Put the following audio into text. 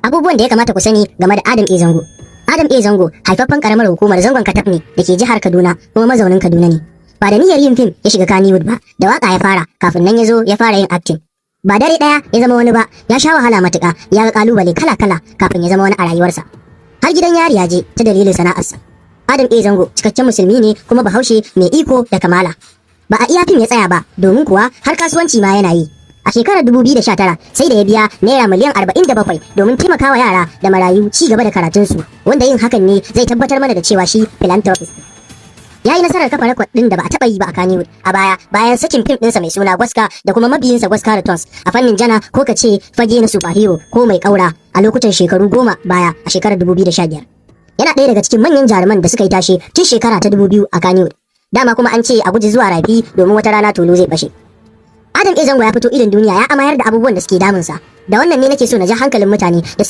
Abubuwan da ya kamata ku sani game da Adam A Zango. Adam A Zango haifaffen karamar hukumar Zangon Kataf ne da ke jihar Kaduna, kuma mazaunin Kaduna ne. Ba da niyyar yin fim ya shiga Kannywood ba, da waka ya fara kafin nan ya zo ya fara yin acting. Ba dare daya ya zama wani ba, ya sha wahala matuƙa, ya ga kalubale kala-kala kafin ya zama wani a rayuwarsa. Har gidan yari ya je ta dalilin sana'arsa. Adam A Zango cikakken Musulmi ne kuma Bahaushe mai iko da kamala. Ba a iya fim ya tsaya ba, domin kuwa har kasuwanci ma yana yi. A shekarar 2019 sai da ya biya naira miliyan 47 domin taimakawa yara da marayu ci gaba da karatunsu, wanda yin hakan ne zai tabbatar mana da cewa shi philanthropist. Ya yi nasarar kafa record ɗin da ba a taɓa yi ba a Kannywood a baya bayan sakin fim ɗinsa mai suna Gwaska da kuma mabiyinsa Gwaska Returns a fannin genre, ko ka ce fage na superhero ko mai ƙaura, a lokutan shekaru 10 baya a shekarar 2015. Yana ɗaya daga cikin manyan jaruman da suka yi tashe tun shekara ta 2000 a Kannywood. Dama kuma an ce a guji zuwa rafi, domin wata rana tulu zai fashe. Adam A Zango ya fito idon duniya ya amayar da abubuwan da suke damunsa. Da wannan ne nake so na ji hankalin mutane da su